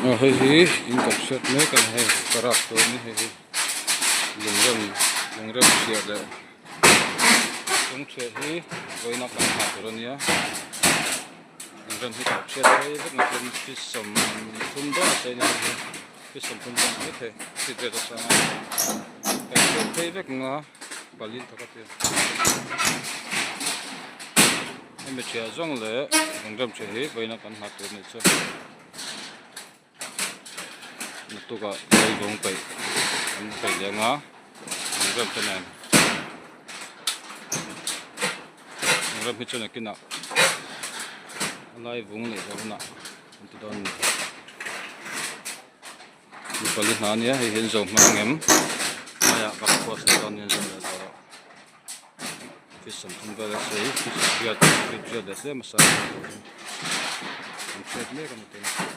Aw hei hi in kan hriat mek a ni hei parak tur a ni hei hi lungrem lungrem chhiah leh lung chhiah hi vawiina kan nghah tur a nia lungrem hi kan hriat phei vek ang chuan feet 30 dawn a chei a ni hei hi feet 30 dawn mai thei feet vel a sang a kan hriat phei vek ang a balin thawk a tia. Hemi ṭhiah zawng leh lungrem ṭhiah hi vawiina kan nghah tur a nih chu naktukah leivung peih an peih leh anga lungrem te nen lungrem hi chu nakinah a laivung neih zawh hunah an ti dawn a ni mi pali hna a nia hei hi an zo hma ang em hmaiah bakpawh a sawi dawn nia an zawm leh zawh loh. Feet 30 vel a sei feet riat feet riat leh tlem a sang an hriat mek a ni tawh.